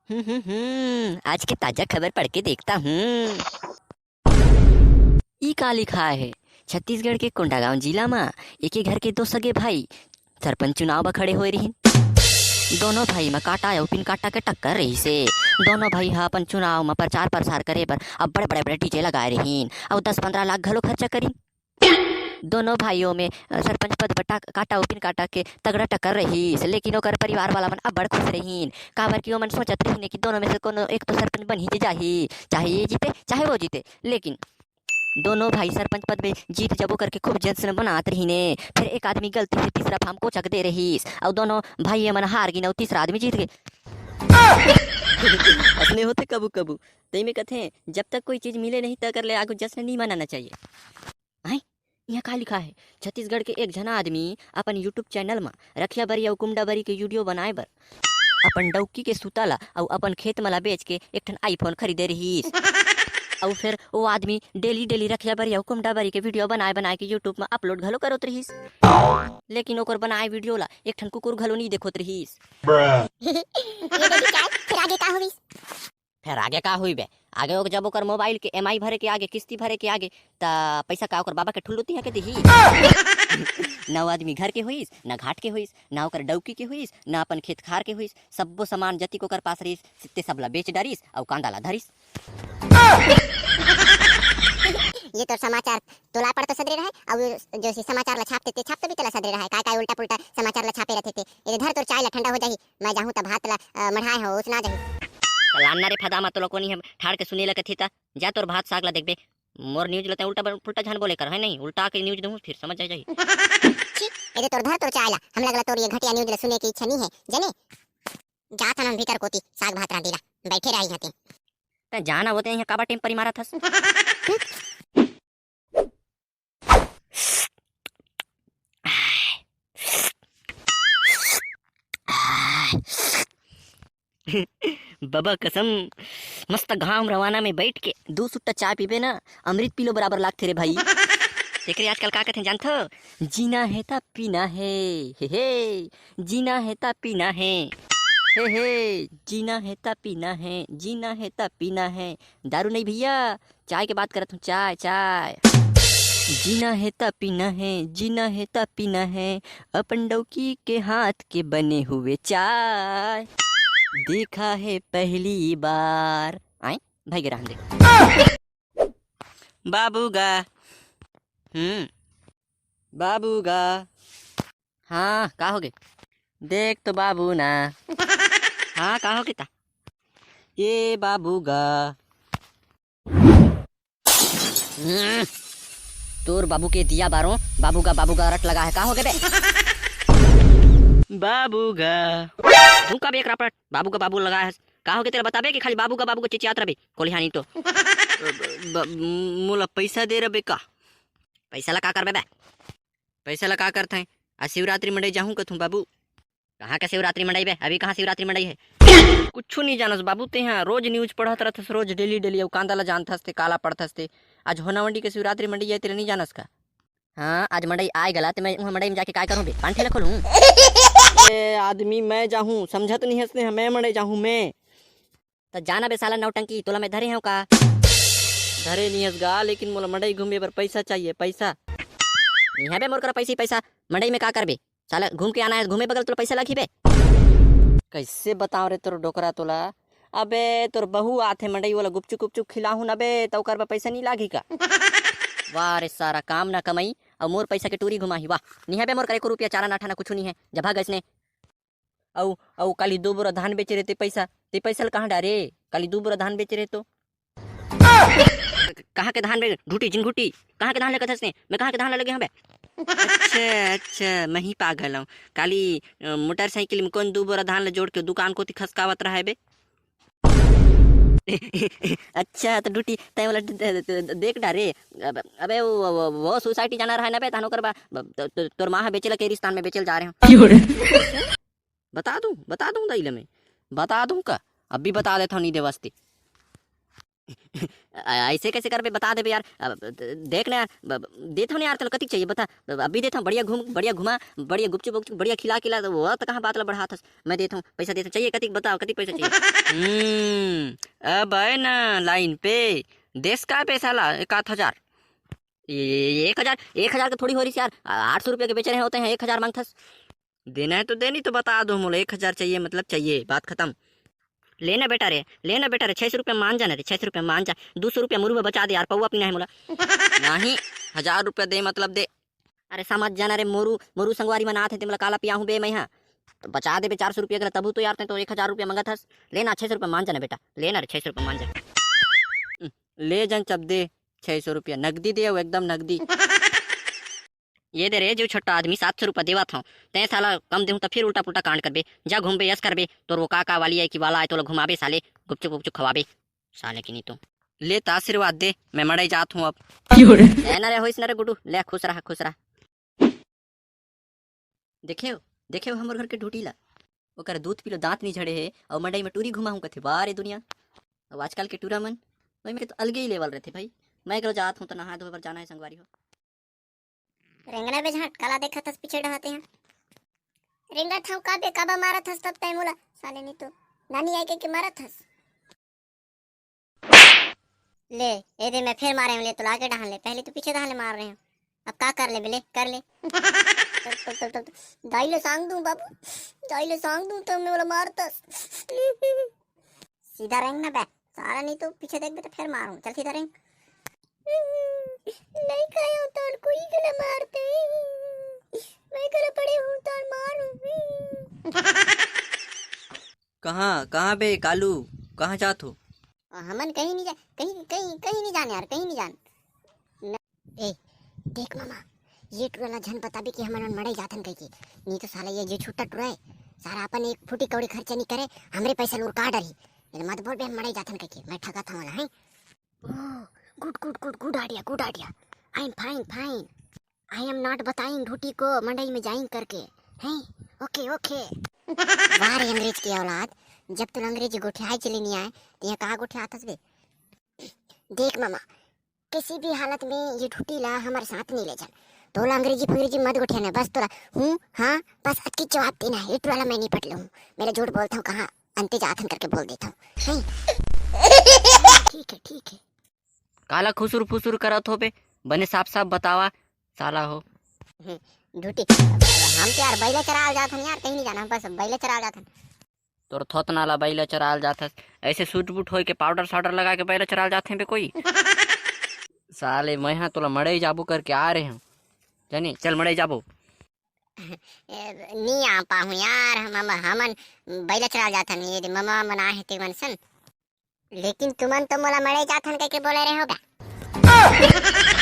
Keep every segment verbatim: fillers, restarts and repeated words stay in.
हम्म हम्म हम्म, आज के ताजा खबर पढ़ के देखता हूँ। ई का लिखा है? छत्तीसगढ़ के कोंडागांव जिला म एके घर के दो सगे भाई सरपंच चुनाव बर खड़े होए रहिन। दोनों भाई म काटा अउ पिन काटा के टक्कर रहिसे। दोनों भाई ह अपन चुनाव म प्रचार प्रसार करे बर अब्बड़ बड़े बड़े डीजे लगाए रहिन अउ दस पंद्रह लाख घलो खर्चा करिन। दोनों भाइयों में, अ, सरपंच पद बर टा-, काटा अउ पिन काटा के तगड़ा टक्कर रहिस, लेकिन ओकर परिवार वाला मन अब्बड़ खुश रहिन, काबर कि ओमन सोचत रहिन कि दोनों में से कोनो एक तो सरपंच बन ही जाही, चाहे ये जीते, चाहे वो जीते। लेकिन दोनों भाई सरपंच पद में जीत जबो करके खूब जश्न मनात रहिने। फिर एक आदमी गलती से तीसरा फार्म कोचक दे रहिस, अउ दोनों भाई मन हार गिन अउ तीसरा आदमी जीत गे। असने होथे कभू कभू। तई में कथे, जब तक कोई चीज मिले नहीं, तकर ले आगू जश्न नहीं मनाना चाहिए। हैं? यहाँ का लिखा है? छत्तीसगढ़ के एक झन आदमी अपन YouTube चैनल म रखिया बरी अउ कुमडा बरी के वीडियो बनाए बर अपन डौकी के सूता ला अउ अपन खेत म ला बेच के एक ठन iPhone खरीदे रहिस। अउ फिर वो आदमी डेली डेली रखिया बरी अउ कुमडा बरी के वीडियो बनाए बनाए के YouTube म अपलोड घलो करत रहिस, लेकिन ओकर बनाए वीडियो ला एक ठन कुकुर घलो नहीं देखत रहिस। ये दे विचार, फिर आगे का होइस? फिर आगे का हुई बे? आगे ओक-, जब ओकर मोबाइल के एमआई भरे के आगे, किस्ती भरे के आगे, त पैसा का ओकर बाबा के ठुल्लू तिहा के दिही? ना वो आदमी घर के होइस, ना घाट के होइस, ना ओकर डौकी के होइस, ना अपन खेत खार के होइस। सब्बो सामान जतिक ओकर पास रहिस, ते सब ला बेच डारिस अउ कांदा ला धरिस। ये तो समाचार तोला पढ़ तो सदरे रहे, अउ जो से समाचार ला छापते, ते छाप तो भी तोला सदरे रहे। काय काय उल्टा पुल्टा समाचार ला छापे रहथे ते। ये धर तोर चाय ला, ठंडा हो जाही। मैं जाहूँ त भात ला, अ, मढ़ाए हो, उसना जाही। त लान ना रे फदा मा, तोला कोनी हम ठाड़ के सुने ला कथे त। जा तोर भात साग ला देखबे। मोर न्यूज ला तैं उल्टा ब-, पुल्टा झन बोले कर, है नहीं? उल्टा के न्यूज दूँ, फिर समझ जाए जाही। छी, ये दे तोर धर तोर चाय ला। हम लगला तोर ये घटिया न्यूज ला सुने के इच्छा नहीं है, जने? जात हन हम भीतर कोती, साग भात रांधी ला। बैठे रही हते। तैं जाना होते यहाँ काबा टेम परी मारत हस। बबा कसम, मस्त घाम रवाना में बैठ के दू सुट्टा चाय पीबे ना, अमृत पीलो बराबर लागथे रे भाई। तेकरे आजकल का कथे जानथो? जीना है ता पीना है, हे हे, जीना है ता पीना है, हे हे, जीना है ता पीना है, जीना है ता पीना है। दारू नहीं भैया, चाय के बात करत हूँ, चाय, चाय। जीना है ता पीना है, जीना है ता पीना है, अपन डौकी के हाथ के बने हुए चाय देखा है पहली बार। आए, भाई गे रहन दे। बाबू गा, हम्म, बाबू गा। हाँ, का होगे? देख तो बाबू ना। हाँ, का होगे ता? ए बाबू गा। हम्म, तोर बाबू के दिया बारो, बाबू गा, बाबू गा रट लगा है, का होगे बे? बाबू गा। तू का बे एक रापट, बाबू गा, बाबू लगा है। का होगे तेला बताबे कि खाली बाबू गा, बाबू गा चिचियात रबे, कोलिहानी तो। ब-, ब-, मोला पैसा दे रबे का? पैसा ला का करबे बे? पैसा ला का करथें? आज शिवरात्रि मंडई जाहूँ कथूँ बाबू। कहाँ का शिवरात्रि मंडई बे? अभी कहाँ शिवरात्रि मंडई है? कुछू नहीं जानस बाबू, तेहा रोज न्यूज पढ़त रहथस, रोज डेली डेली, अउ कांदा ला जानथस ते, काला पढ़थस ते। आज होनावंडी के शिवरात्रि मंडई है, तेला नहीं जानस का? हाँ, आज मंडई आए गला, ते मैं उहाँ मंडई में जाके काय करूँ बे? पान ठेला खोलूँ? ए आदमी, मैं जाहूँ, समझत नहीं हस तेहा, मैं मंडई जाहूँ, मैं। त जाना बे साला नौटंकी, तोला मैं धरे हूँ का? धरे नहीं हस गा, लेकिन मोला मंडई घूमे बर पैसा चाहिए, पैसा। नहीं है बे मोर करा पैसा ही पैसा, मंडई में का करबे? साला घूम के आना है, घूमे बगल तोला पैसा लगही बे। कैसे बताओ रे तोर डोकरा तोला? अबे तोर बहू आथे मंडई, ओला गुपचुप गुपचुप खिलाहूँ ना बे, त ओकर बर पैसा नहीं लागही का? वाह रे सारा, काम ना कमाई अउ मोर पैसा के टूरी घुमाही, वाह। नहीं है बे मोर करा एको रुपया, चारा नाठा ना कुछू नहीं है, जब भाग अइसने। अउ, अउ काली दू बोरा धान बेचे रहे ते पैसा, ते पैसा ल कहाँ डारे? काली दू बोरा धान बेचे रहे तो। कहाँ के धान बे? ढूटी झिनघुटी, कहाँ के धान लेकत हस ने? मैं कहाँ के धान ल लगे हूँ बे? अच्छा, अच्छा, मैं ही पागल हूँ। काली, अ, मोटरसाइकिल में कौन दू बोरा धान ल जोड़ के दुकान कोती खसकावत रहा है बे? अच्छा, तो ढूटी, तैं वाला द-, द-, द-, देख डारे। अब, अबे, वो, वो, वो, वो सोसाइटी जाना रहा है ना बे, तहन ओकर बा-, ब-, त-, त-, तोर माँ ह बेचे ला के रिस्तान में बेचे ला जा रहे हो। क्यों रे? बता दूं, बता दूं दाई ले मैं, बता दूं का? अभी बता देता हूँ, नहीं दे वास्ते। अ, अइसे कइसे करबे, बता देबे यार। अब द-, देख ना यार, ब-, ब-, देथव ना यार, तोला कतिक चाहिए बता। अब अभी देथव, बढ़िया घूम, बढ़िया घुमा, बढ़िया गुपचुप उपचुप, बढ़िया खिला खिला, त वो त कहाँ बात ला बढ़ाथस। मैं देथव, पैसा देथव, चाहिए कतिक बताओ, कतिक पैसा चाहिए? हम्म, अब आए ना लाइन पे, देस का पैसा ला, एक आध हजार। ये, ये, ये एक हजार, एक हजार के थोड़ी हो रही यार, आ-, आठ सौ रुपया के बेचे रहे होते हैं, एक हजार मांगथस। देना है तो दे, नहीं तो बता दो, मोला एक हजार चाहिए, मतलब चाहिए, बात खत्म। लेना बेटा रे, लेना बेटा रे, छह सौ रुपया मान जाना रे, छह सौ रुपया मान जा, दो सौ रुपया मोरू में बचा दे यार, पौवा पीना है मोला। नहीं, हजार रुपया दे, मतलब दे। अरे समझ जाना रे, मोरू, मोरू संगवारी मन आथे, ते मोला काला पियाहूं बे मैं हा। तो बचा दे बे चार सौ रुपया के ला, तभू तो यार, तैं तो एक हजार रुपया मंगत हस। लेना, छह सौ रुपया मान जाना बेटा, लेना रे, छह सौ रुपया मान जा। ले जन चप दे, छह सौ रुपया नगदी दे, एकदम नगदी। ये दे रे, जो छोटा आदमी, सात सौ रुपया देवत हूँ, तैं साला कम देहूँ त फिर उल्टा पुल्टा कांड करबे, जा घूमबे, यस करबे, तोर वो का का वाली है कि वाला है, तोला घुमाबे साले, गुपचुप गुपचुप खवाबे, साले की नहीं तो। ले त आशीर्वाद दे, मैं मड़ई जात हूँ अब। क्यों रे? ए ना रे, होइस ना रे गुड्डू, ले खुश रहा, खुश रहा। देखेव, देखेव हमर घर के ढूटी ला, ओकर दूध पीलो दांत नहीं झड़े हे, अउ मंडई में टूरी घुमा हूँ कथे, वाह रे दुनिया। अब आजकल के टूरा मन, भाई, मैं तो अलगे ही लेवल रहते भाई। मैं करो जात हूँ तो नहा धोए बर जाना है संगवारी हो। रेंगना बे झांट, काला देखत हस पीछे डहाते हैं। रेंगत हूँ का बे, काबा मारत हस तब तय मोला, साले नहीं तो नानी आए के, के मारत हस। ले, ए दे, मैं फिर मारे हूँ, ले, तो लागे डहान ले, पहले तो पीछे डहान ले मार रहे हूँ, अब का कर ले बे, ले, कर ले। तब, तब, तब, तब, दाई ले सांग दूं बाबू, दाई ले सांग दूं तो मैं बोला मारतस। सीधा रेंग ना बे, सारा नहीं तो पीछे देख बे तो फिर मारूं, चल सीधा रेंग। नहीं खाया हूँ तो कोई गला मारते, मैं गला पड़े हूँ तो मारूं। कहाँ, कहाँ बे कालू, कहाँ जात हो? हमन कहीं नहीं जा, कहीं, कहीं, कहीं नहीं जान यार, कहीं नहीं जान। न-, ए, देख मामा, ये टुरा ला झन बताबे कि हमन मन मड़ई जाथन कहिके। नहीं तो साला ये जो छुट्टा टुरा है, सारा अपन एक फुटी कौड़ी खर्चा नहीं करे, हमरे पैसा लूर का डरही। ये मत बोल बे हम मड़ई जाथन कहिके, मैं ठगत हूँ ना, हैं? Oh, good, good, good, good idea, good idea. I'm fine, fine. I am not बताइंग Dhuti को मंडई में जाइंग करके, हैं? ओके, ओके। वाह रे अंग्रेज की औलाद, जब तुला अंग्रेजी गोठियाए चले नहीं आए, तो यहाँ कहाँ गोठियात हस बे? देख मामा, किसी भी हालत में ये ढूटी ला हमारे साथ नहीं ले जाना। तोला अंग्रेजी फंग्रेजी मत गोठियाना, बस तोला हूँ, हाँ, बस अतकी जवाब देना है। ये टुरा ला मैं नहीं पटलूँ, मेरा झूठ बोलता हूँ, कहाँ अंते जाथन करके बोल देता हूँ, हैं? ठीक है, ठीक है। काला खुसुर फुसुर करत हो बे? बने साफ साफ बतावा, साला हो। हम्म, ढूटी, हम तो यार बैला चराल जाथन यार, कहीं नहीं जाना, हम बस बैला चराल जाथन। तोर थोतना ला बैला चराल जाथस, ऐसे सूट बूट होय के पाउडर साउडर लगा के बैला चराल जाथे बे कोई? साले मैं हा तोला मड़ई जाबो करके आ रहे हूँ, जानी, चल मड़ई जाबो। ए, नी आ पाहूँ यार, हम, हम, हमन बैला चराल जाथन, ये दे ममा मन आहे ते मन सन। लेकिन तुमन तो मोला मड़ई जाथन कहिके बोले रहे होगा।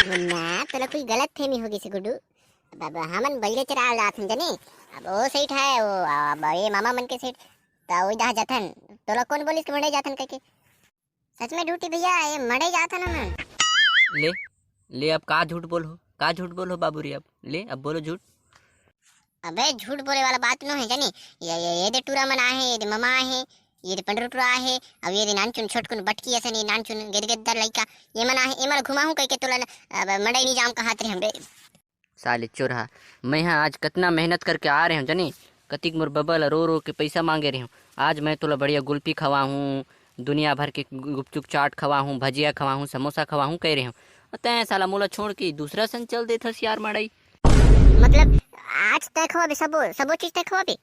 ना, तोला कोई गलत फहमी होगी से गुड्डू। अब, अब हमन बैले चराल जाथन जनी। अब वो सेठ है, वो, अब ये मामा मन के सेठ, त वो जहाँ जाथन, तोला कौन बोलिस कि मड़ई जाथन कहिके? सच में ढूटी भैया, ये मड़ई जाथन हमन। ले, ले अब का झूठ बोल हो, का झूठ बोल हो बाबू रे, अब ले, अब बोलो झूठ। अबे झूठ बोले वाला बात नो है जनी, ये, ये, ये दे टूरा मन आहे, ये दे ममा आहे, ये दे पंडरू टूरा आहे, अब ये दे नानचुन छोटकुन बटकी असन, ये नानचुन गेद गेदर लइका, ये मन आहे, ये मन घुमाहूँ कहिके तोला न, अब मड़ई नहीं जाम कहात रहे हम बे। साले चोरहा, मैं हा आज कितना मेहनत करके आ रहे हूँ जनी, कतिक मोर बबा ला रो रो के पैसा मांगे रहे हूँ। आज मैं तोला बढ़िया गुल्फी खवाहूँ, दुनिया भर के गु-, गुपचुप चाट खवाहूँ, भजिया खवाहूँ, समोसा खवाहूँ कह रहे हूँ। तैं साला मोला छोड़ के दूसरा संग चल देथस यार मड़ई। मतलब आज तय खवाबे, सबो, सबो चीज तय खवाबे?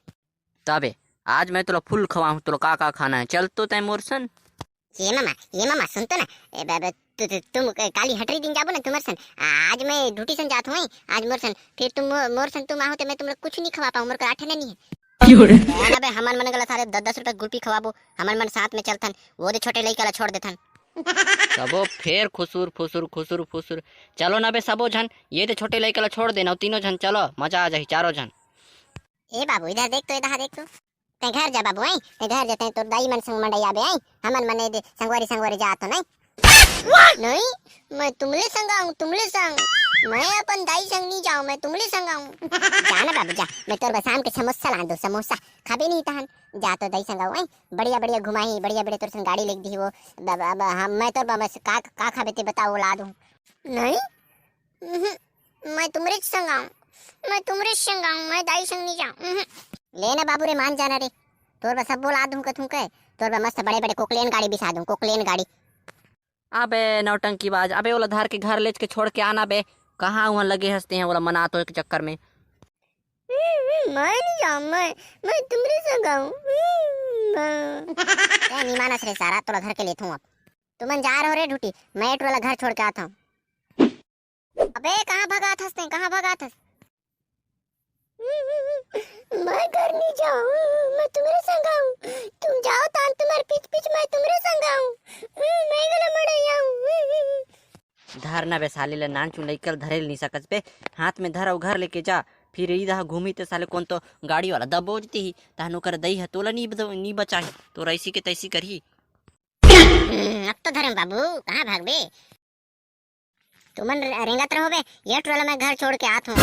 तबे, आज मैं तोला फुल खवाहूँ, तोला का का खाना है, चल तो तैं मोर सन। ये मामा, ये मामा, सुन तो ना, ए, ब-, ब-, तु-, तु-, तुम, ए, काली हटरी दिन जाबो ना तुम्हारे सन। आ, आज मैं ड्यूटी सन जात हूँ, आज मोर सन, फिर तुम मो-, मोर सन तुम आहो तो मैं तुम लोग कुछ नहीं खवा पाऊँ, मोर कर आठे नहीं है। क्यों रे? ए, ना बे, हमन मन गला सारे दस दस रुपए गुल्फी खवाबो, हमन मन साथ में चलथन, वो दे छोटे लइका ला छोड़ देथन। सबो फेर खुसुर फुसुर, खुसुर फुसुर। चलो ना बे सबो झन, ये दे छोटे लइका ला छोड़ देना, तीनों झन चलो, मजा आ जाही चारों झन। ए बाबू, इधर देख तो, इधर देख तो। तैं घर जा बाबू, आई? तैं घर जा, तैं तोर दाई मन संग मंडई आबे, आई? हमन मन ए दे संगवारी, संगवारी जात हो, नहीं? नहीं, मैं तुमरे संग आहूं, तुमरे संग। मैं अपन दाई संग नहीं जाऊं, मैं तुमरे संग आहूं। जा ना बाबू जा, मैं तोर बर शाम के समोसा ला दूं, समोसा खाबे नहीं तहन। जा तो दाई संग आहूं, हैं? बढ़िया बढ़िया घुमाही, बढ़िया बढ़िया तोर संग गाड़ी लेके दिही वो। अब, अब हम, मैं तोर बर बस का, का खाबे ते बता, वो ला दूं। नहीं, उहुं, मैं तुमरे संग आहूं, मैं तुमरे संग आहूं, मैं दाई संग नहीं जाऊं। उहुं। ले ना बाबू रे, मान जाना रे, तोर बर सब ला दूं कथूं के, तोर बर मस्त बड़े बड़े कोकलेन गाड़ी बिसा दूं, कोकलेन गाड़ी। अबे नौटंकीबाज, अबे ओला धर के घर लेच के छोड़ के आना बे। कहाँ उहाँ लगे हंसते हैं, ओला मना तो एक चक्कर में। हम्म, हम्म, मैं नहीं जाऊँ, मैं, मैं तुमरे संग आहूं। हम्म, मैं। ए, नहीं मानस रे सारा, तोला धर के लेथूं अब। तुमन जा रहो रे ढूटी, मैं एटू ला घर छोड़ के आथंव। अबे कहाँ भगात हस तें, कहाँ भगात हस? मैं घर नहीं जाऊँ, मैं तुमरे संग आहूं। तुम जाओ तान तुम्हारे पीछ पीछ, मैं तुमरे संग आहूं। मैं गला मड़ई आहूं। धर ना बे साले ले, नानचुन लइका ल धरे ल नहीं सकस बे। हाथ में धर अउ घर लेके जा। फिर इदा घूमी ते साले कोन तो गाड़ी वाला दबोच दिही, तहन ओकर दई ह तोला नहीं बच-, नहीं बचाही, तोर ऐसी के तैसी करही। अब तो धरम बाबू, कहाँ भागबे? तुमन रे-, रेंगत रहो बे, ये टोला मैं घर छोड़ के आत हूँ।